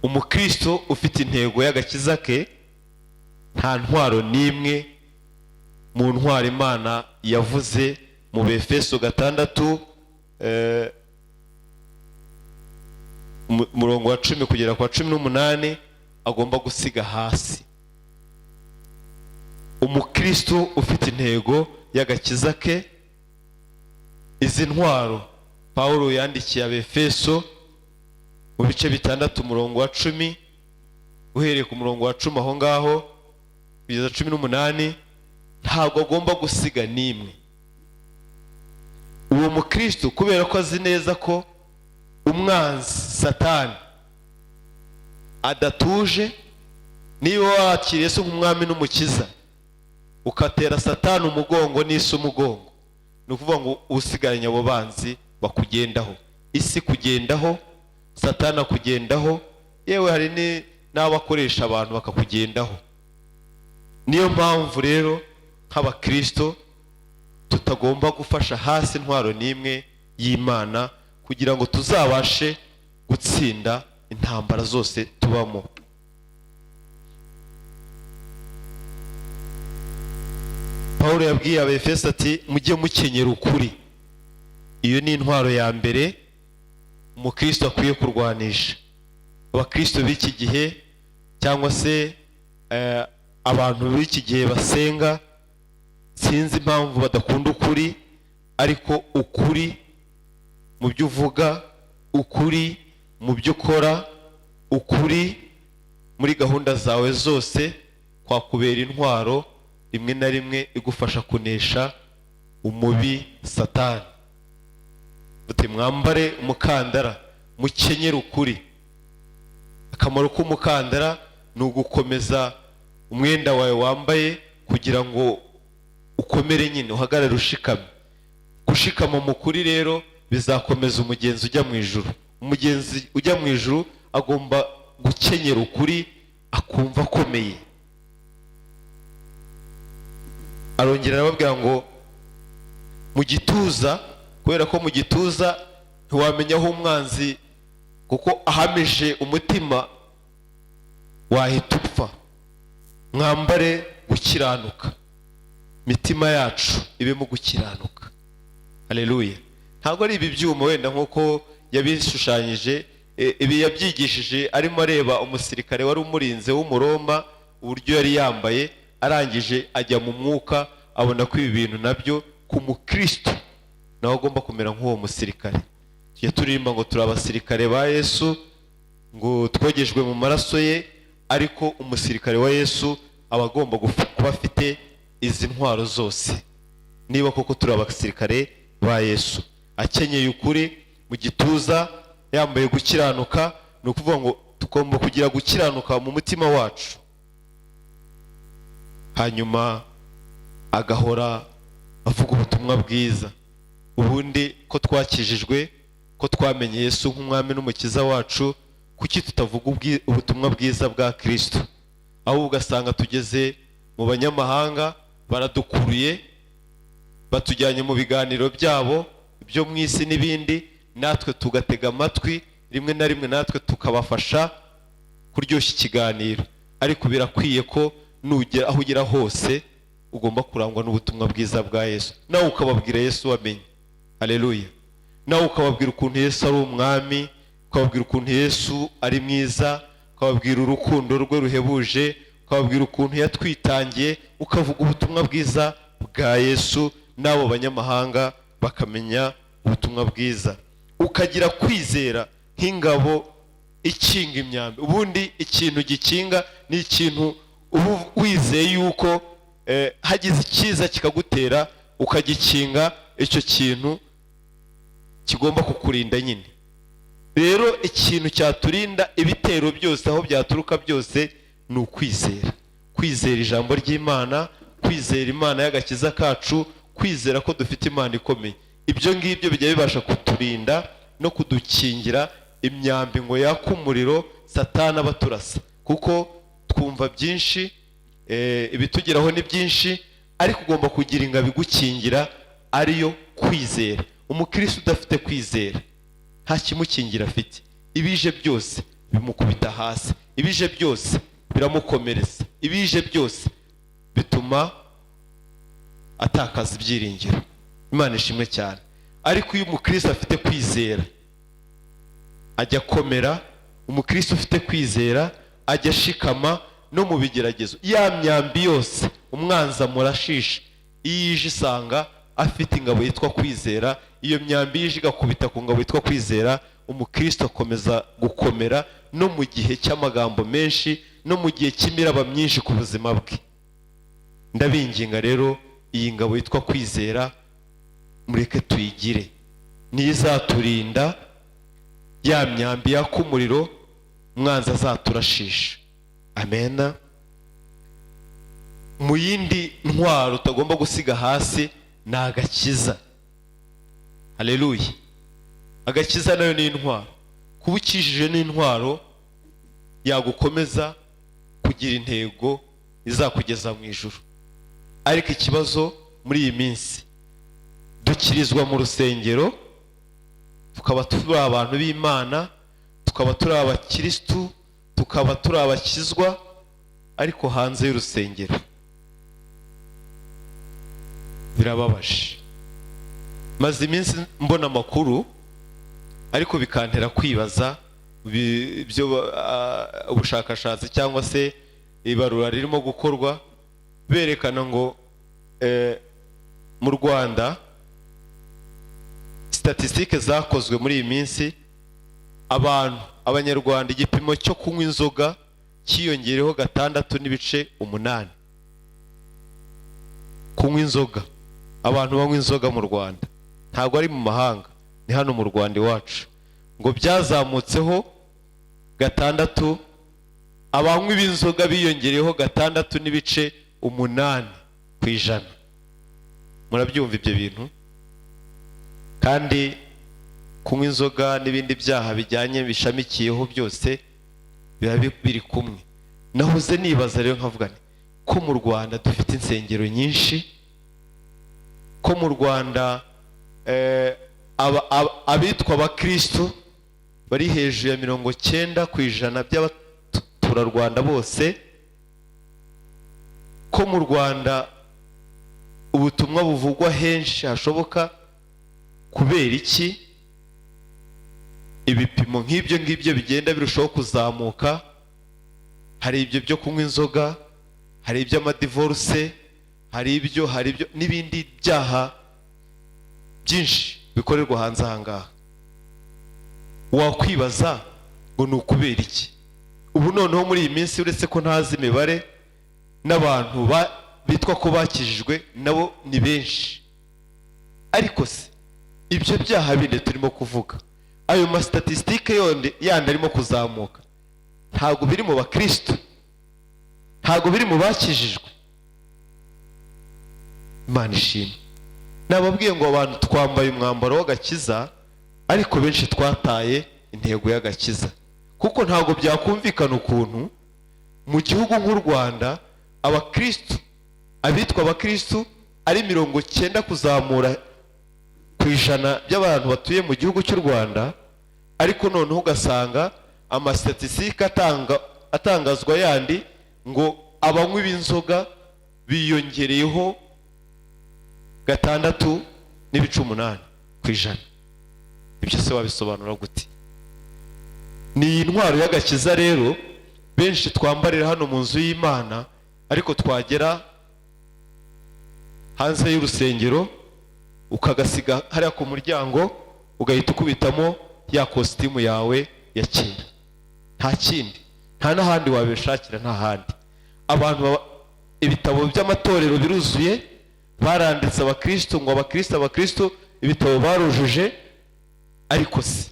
Umukristo ufite intego y'agakiza ke, nta ntwaro n'imwe mu ntwaro Imana yavuze mu Befeso 6, umurongo wa 10 kugera ku wa 18, agomba gusiga hasi. Umukristo ufite intego y'agakiza ke, izi ntwaro Pawulo yandikiye Abefeso mu bice 6, umurongo wa 10, uhereye ku murongo wa 10 aho ngaho kugeza 18, ntabwo agomba gusiga n'imwe. Uwo mukristo, kubera ko azi neza ko umwanzi Satani adatuje, niba wakiriye Yesu nk'umwami n'umukiza, ukatera Satani umugongo n'isi umugongo, ni ukuvuga ngo usigaranye abo banzi bakugendaho, isi kugendaho, Satani akugendaho, yewe hari n'abakoresha abantu bakakugendaho. Niyo mpamvu rero nk'abakristo tutagomba gufasha hasi intwaro n'imwe y'Imana, kugira ngo tuzabashe gutsinda intambara zose tubamo. Pawulo yabwiye Abefeso ati mujye mukenyera ukuri. Iyo ni intwaro ya mbere umukristo akwiye kurwanisha. Abakristo b'iki gihe, cyangwa se abantu b'iki gihe basenga, sinzi impamvu badakunda ukuri, ariko ukuri mu byo uvuga, ukuri mu byo ukora, ukuri muri gahunda zawe zose kwakubera intwaro rimwe na rimwe igufasha kunesha umubi Satani. Uti mwambare umukandara, mukenyere ukuri. Akamaro k'umukandara ni ugukomeza umwenda wawe wambaye kugira ngo ukomere nyine, uhagarare ushikamye. Gushikama mu kuri rero bizakomeza umugenzi ujya mu ijuru. Umugenzi ujya mu ijuru agomba gukenyera ukuri, akumva akomeye. Arongera arababwira ngo mu gituza, kubera ko mu gituza ntiwamenya aho umwanzi, kuko ahamije umutima wahita upfa. Mwambare gukiranuka, imitima yacu ibemo gukiranuka. Haleluya! Ntabwo ari ibi byuma wenda nk'uko yabishushanyije, ibi yabyigishije arimo areba umusirikare wari umurinze w'Umuroma uburyo yari yambaye, arangije ajya mu mwuka abona ko ibi bintu nabyo ku mukristo nawe agomba kumera nk'uwo musirikare. Tujya turirimba ngo turi abasirikare ba Yesu, ngo twogejwe mu maraso ye, ariko umusirikare wa Yesu aba agomba kuba afite izi ntwaro zose niba koko turi abasirikare ba Yesu. Akenyeye ukuri mu gituza, yambaye gukiranuka, ni ukuvuga ngo tugomba kugira gukiranuka mu mutima wacu, hanyuma agahora avuga ubutumwa bwiza. Ubundi ko twakijijwe, ko twamenye Yesu nk'umwami n'umukiza wacu, kuki tutavuga ubutumwa bwiza bwa Kristo? Ahubwo ugasanga tugeze mu banyamahanga, baradukuruye, batujyanye mu biganiro byabo byo mu isi n'ibindi, natwe tugatega amatwi, rimwe na rimwe natwe tukabafasha kuryoshya ikiganiro. Ariko birakwiye ko nugera aho ugera hose ugomba kurangwa n'ubutumwa bwiza bwa Yesu, nawe ukababwira Yesu wamenye. Haleluya! Nawe ukababwira ukuntu Yesu ari umwami, ukababwira ukuntu Yesu ari mwiza, ukababwira urukundo rwe ruhebuje, ukababwira ukuntu yatwitangiye, ukavuga ubutumwa bwiza bwa Yesu, n'abo banyamahanga bakamenya ubutumwa bwiza. Ukagira kwizera nk'ingabo ikinga imyambi. Ubundi ikintu gikinga ni ikintu uba wizeye yuko hagize icyiza kikagutera, ukagikinga, icyo kintu kigomba kukurinda nyine. Rero ikintu cyaturinda ibitero byose aho byaturuka byose ni ukwizera. Kwizera ijambo ry'Imana, kwizera Imana y'agakiza kacu, kwizera ko dufite Imana ikomeye. Ibyo ngibyo bijya bibasha kuturinda no kudukingira imyambi ngo yaka umuriro Satana abaturasa, kuko twumva byinshi, ibitugeraho ni byinshi, ariko ugomba kugira ingabo igukingira, ariyo kwizera. Umukristo udafite kwizera nta kimukingira afite. Ibije byose bimukubita hasi, ibije byose biramukomeretsa, ibije byose bituma atakaza ibyiringiro. Imana ishimwe cyane. Ariko iyo umukristo afite kwizera ajya akomera. Umukristo ufite kwizera ajya ashikama no mu bigeragezo. Ya myambi yose umwanzi amurashisha, iyo ije isanga afite ingabo yitwa kwizera. Iyo myambi ije igakubita ku ngabo yitwa kwizera, umukristo akomeza gukomera no mu gihe cy'amagambo menshi, no mu gihe cy'imiraba myinshi ku buzima bwe. Ndabinginga rero, iyi ngabo yitwa kwizera mureke tuyigire, niyo izaturinda ya myambi yaka umuriro umwanzi azaturashisha. Amena. Mu yindi ntwaro utagomba gusiga hasi ni agakiza. Haleluya! Agakiza nayo ni intwaro. Kuba ukijije ni intwaro yagukomeza kugira intego izakugeza mu ijuru. Ariko ikibazo muri iyi minsi, dukirizwa mu rusengero, tukaba turi abantu b'Imana, tukaba turi abakirisitu, tukaba turi abakizwa, ariko hanze y'urusengero birababaje. Maze iminsi mbona amakuru, ariko bikantera kwibaza ibyo ubushakashatsi cyangwa se ibarura ririmo gukorwa, berekana ngo mu Rwanda, statisitike zakozwe muri iyi minsi, abantu, Abanyarwanda, igipimo cyo kunywa inzoga cyiyongereho 6.8. Kunywa inzoga, abantu banywa inzoga mu Rwanda, ntabwo ari mu mahanga, ni hano mu Rwanda iwacu, ngo byazamutseho 6. Abanywi b'inzoga biyongereyeho 6.8%. Murabyumva ibyo bintu? Kandi kunywa inzoga n'ibindi byaha bijyanye bishamikiyeho byose biba biri kumwe. Nahoze nibaza rero nkavuga nti: ko mu Rwanda dufite insengero nyinshi, ko mu Rwanda abitwa abakristo bari hejuru ya 90% by'abaturarwanda bose, ko mu Rwanda ubutumwa buvugwa henshi hashoboka, kubera iki ibipimo nk'ibyo ngibyo bigenda birushaho kuzamuka? Hari ibyo byo kunywa inzoga, hari iby'amadivoruse, hari ibyo n'ibindi byaha byinshi bikorerwa hanze aha ngaha. Wakwibaza ngo ni ukubera iki? Ubu noneho muri iyi minsi, uretse ko ntazi imibare, n'abantu bitwa ko bakijijwe nabo ni benshi. Ariko se ibyo byaha bindi turimo kuvuga, ayo masitatisitike yandi yandi arimo kuzamuka, ntabwo biri mu bakristo? Ntabwo biri mu bakijijwe? Imana ishimwe. Nababwiye ngo abantu twambaye umwambaro w'agakiza, ariko benshi twataye intego y'agakiza, kuko ntabwo byakumvikana ukuntu mu gihugu nk'u Rwanda abakristu, abitwa abakristu, ari 90 kuzamura by'abantu batuye mu gihugu cy'u Rwanda, ariko noneho ugasanga amasitatisitike atangazwa yandi ngo abanywi b'inzoga biyongereyeho 6.8%. Ibyo se wabisobanura gute? Ni iyi ntwaro y'agakiza rero benshi twambarira hano mu nzu y'Imana, ariko twagera hanze y'urusengero ukagasiga hariya ku muryango, ugahita ukubitamo ya kositimu yawe ya kera. Nta kindi, nta n'ahandi wabishakira, nta handi. Abantu ibitabo by'amatorero biruzuye, baranditse abakristo ngo abakristo, abakristo, ibitabo barujuje. Ariko se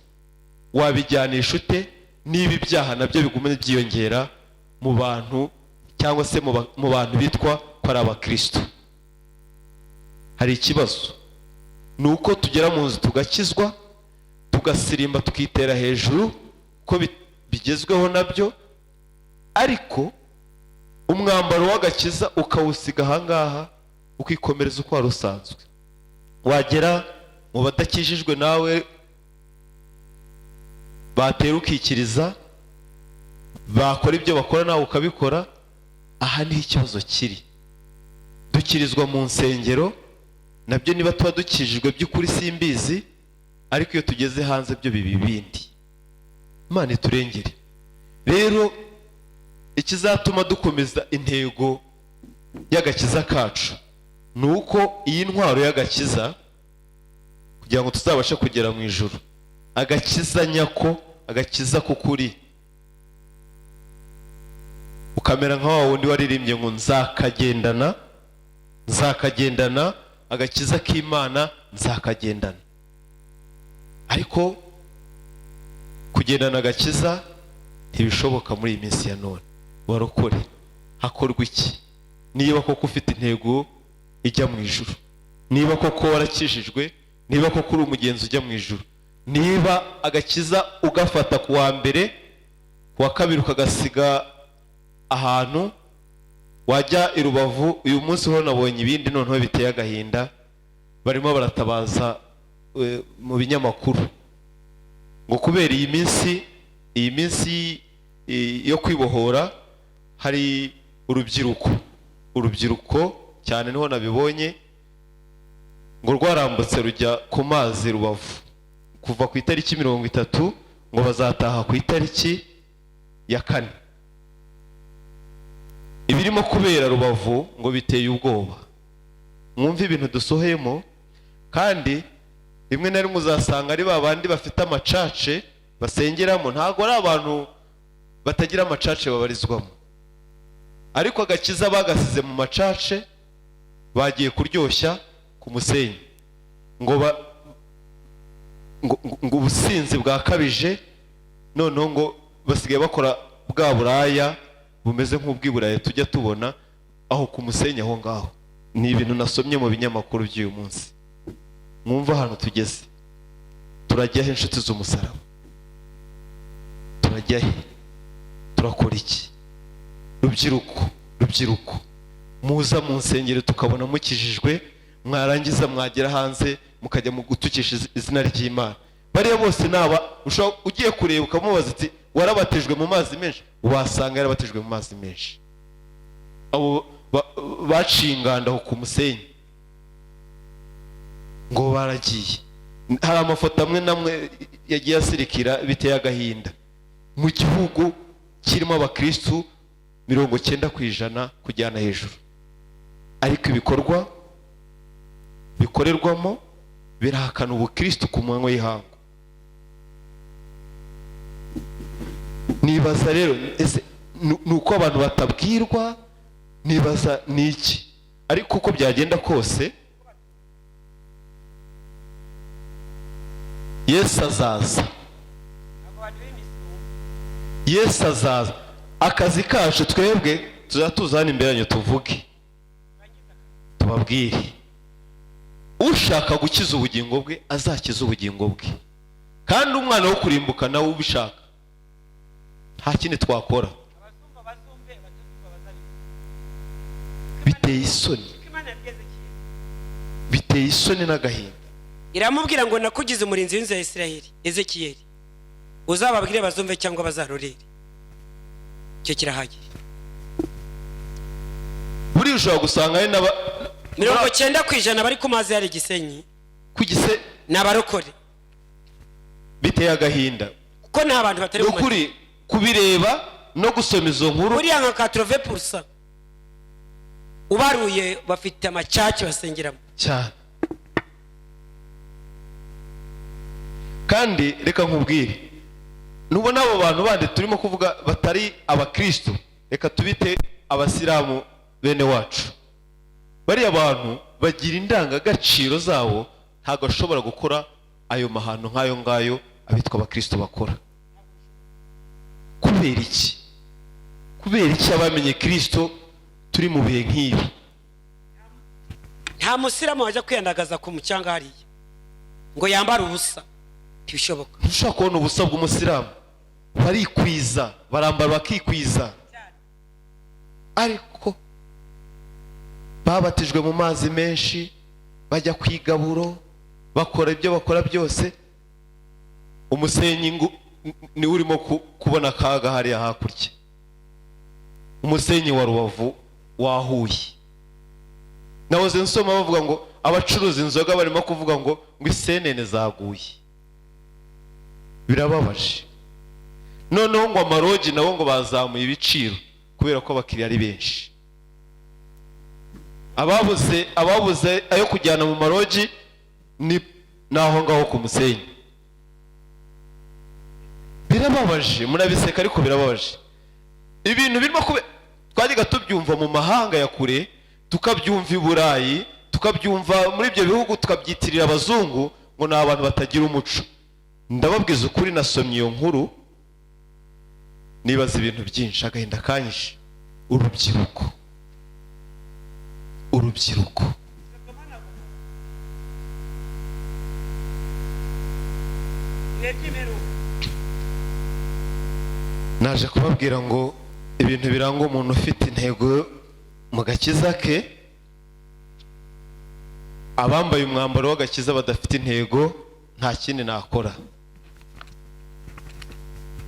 wabijyanisha ute niba ibyaha nabyo biguma byiyongera mu bantu, cyangwa se mu bantu bitwa ko ari abakristo? Hari ikibazo. Ni uko tugera mu nzu tugakizwa, tugasirimba, tukitera hejuru ko bigezweho nabyo, ariko umwambaro w'agakiza ukawusiga ahangaha, ukikomereza uko wari usanzwe. Wagera mu badakijijwe nawe batera ukikiriza, bakora ibyo bakora nawe ukabikora. Aha niho ikibazo kiri. Dukirizwa mu nsengero, nabyo niba tuba dukijijwe by'ukuri simbizi, ariko iyo tugeze hanze byo biba ibindi. Imana iturengere. Rero ikizatuma dukomeza intego y'agakiza kacu ni uko iyi ntwaro y'agakiza, kugira ngo tuzabashe kugera mu ijuru, agakiza nyako, agakiza k'ukuri, ukamera nka wa wundi waririmbye ngo nzakagendana, nzakagendana agakiza k'Imana, nzakagendana. Ariko kugendana agakiza ntibishoboka muri iyi minsi ya none. Barokore, hakorwa iki? Niba koko ufite intego ijya mu ijuru, niba koko warakijijwe, niba koko uri umugenzi ujya mu ijuru, niba agakiza ugafata ku wa mbere, ku wa kabiri ukagasiga ahantu, wajya i Rubavu uyu munsi ho nabonye ibindi noneho biteye agahinda. Barimo baratabaza mu binyamakuru ngo kubera iyi minsi yo kwibohora, hari urubyiruko cyane, niho nabibonye, ngo rwarambutse rujya ku mazi Rubavu kuva ku itariki 30, ngo bazataha ku itariki ya 4. Ibirimo kubera Rubavu ngo biteye ubwoba. Mwumve ibintu dusoheyemo. Kandi rimwe na rimwe uzasanga ari ba bandi bafite amacace basengeramo, ntabwo ari abantu batagira amacace babarizwamo, ariko agakiza bagasize mu macace, bagiye kuryoshya ku musenyi. Ngo ubusinzi bwakabije, noneho ngo basigaye bakora bwa buraya bumeze nk'ubw'iburaya tujya tubona aho ku musenyi aho ngaho. Ni ibintu nasomye mu binyamakuru by'uyu munsi. Mwumva ahantu tugeze. Turajya he, inshuti z'umusaraba? Turajya he? Turakora iki? Rubyiruko, rubyiruko muza mu nsengero tukabona mukijijwe, mwarangiza mwagera hanze mukajya mu gutukisha izina ry'Imana. Bariya bose naba ugiye kureba ukamubaza uti warabatijwe mu mazi menshi, wasanga yarabatijwe mu mazi menshi. Abo baciye inganda aho ku musenyi ngo baragiye. Hari amafoto amwe n'amwe yagiye asirikira, biteye agahinda, mu gihugu kirimo abakirisitu 90% kujyana hejuru, ariko ibikorwa bikorerwamo birahakana ubukirisitu ku manywa y'ihangu. Nibaza rero, ese ni uko abantu batabwirwa? Nibaza ni iki? Ariko uko byagenda kose Yesu azaza, Yesu azaza. Akazi kacu twebwe tuzatuza hano imbere yanyu, tuvuge, tubabwire. Ushaka gukiza ubugingo bwe azakiza ubugingo bwe, kandi umwana wo kurimbuka nawe ubishaka, nta kindi twakora. Biteye isoni, biteye isoni n'agahinda. Iramubwira ngo nakugize umurinzi w'inzu ya Isiraheli, Ezekiyeli, uzababwire bazumve cyangwa bazarorere. Icyo kirahagije. Buriya ushobora gusanga ari n'aba 90% bari ku mazi yari Gisenyi ku gise ni abarokore. Biteye agahinda, kuko nta bantu batari ni mu mazi. Ukuri kubireba no gusoma izo nkuru, buriya nka 80% ubaruye bafite amacaci basengeramo cyane. Kandi reka nkubwire, nubona abo bantu bandi turimo kuvuga batari abakristo, reka tubite abasilamu bene wacu, bariya bantu bagira indangagaciro zabo, ntabwo bashobora gukora ayo mahano nk'ayo ngayo abitwa abakristo bakora. Kubera iki? Kubera iki abamenye Kristo turi mu bihe nk'ibi? Nta musilamu wajya kwiyandagaza ku mucanga hariya. Ngo yambare ubusa, ntibishoboka. Ntushobora kubona ubusa bw'umusilamu. Barikwiza, barambara bakikwiza, ariko babatijwe mu mazi menshi, bajya ku igaburo, bakora ibyo bakora byose. Umusenyi niwe urimo kubona akaga hariya hakurya. Umusenyi wa Rubavu wahuye. Nahoze nsoma bavuga ngo abacuruza inzoga barimo kuvuga ngo isenene zaguye. Birababaje. Noneho ngo amarogi nabo ngo bazamuye ibiciro kubera ko abakiriya ari benshi. Ababuze ayo kujyana mu marogi ni n'aho ngaho ku musenyi. Birababaje, murabiseka ariko birababaje. Ibintu birimo kube twajyaga tubyumva mu mahanga ya kure, tukabyumva i Burayi, tukabyumva muri ibyo bihugu, tukabyitirira abazungu ngo ni abantu batagira umuco. Ndababwiza ukuri, nasomye iyo nkuru nibaza ibintu byinshi, agahinda kanyishe. Urubyiruko, urubyiruko. Naje kubabwira ngo ibintu biranga umuntu ufite intego mu gakiza ke. Abambaye umwambaro w'agakiza badafite intego, nta kindi nakora.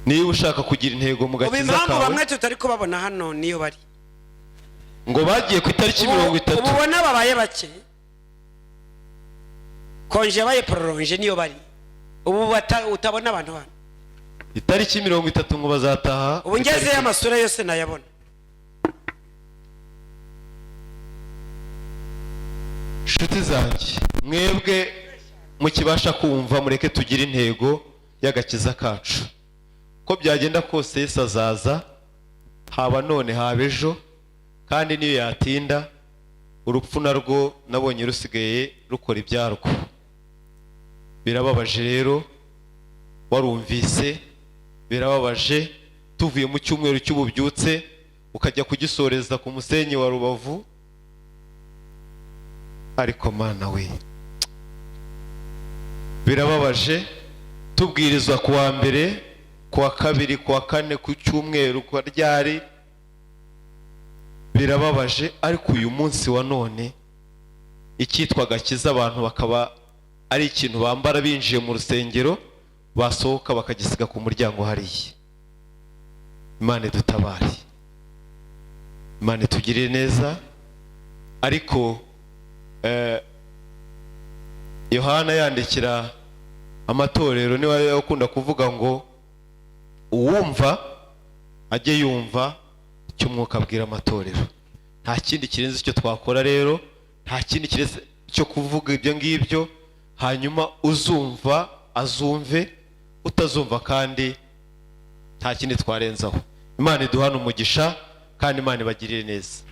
Niba ushaka kugira intego mu Ubu gakiza impamvu kawe, bamwe tutari kubabona hano niyo bari. Ngo bagiye ku itariki 30. Ubu ubona babaye bake, congé yabaye prolongé, niyo bari ubu utabona abantu hano. Itariki 30 ngo bazataha. Ubu ngezeyo amasura yose nayabona. Inshuti zanjye, mwebwe mukibasha kumva, mureke tugire intego y'agakiza kacu. Uko byagenda kose Yesu azaza, haba none haba ejo, kandi niyo yatinda, urupfu narwo nabonye rusigaye rukora ibyarwo. Birababaje rero, warumvise, birababaje. Tuvuye mu cyumweru cy'ububyutse ukajya kugisoreza ku musenyi wa Rubavu. Ariko Mana we, birababaje. Tubwirizwa ku wa mbere, ku wa kabiri, ku wa kane, ku cyumweru, ku wa ryari. Birababaje. Ariko uyu munsi wa none icyitwa agakiza abantu bakaba ari ikintu bambara binjiye mu rusengero, basohoka bakagisiga ku muryango hariya. Imana idutabare, Imana itugirire neza. Ariko Yohana yandikira amatorero niwe ukunda kuvuga ngo uwumva ajye yumva icyo Umwuka abwira amatorero. Nta kindi kirenze icyo twakora rero, nta kindi kirenze cyo kuvuga ibyo ngibyo. Hanyuma uzumva azumve, utazumva kandi nta kindi twarenzaho. Imana iduhane umugisha kandi Imana ibagirire neza.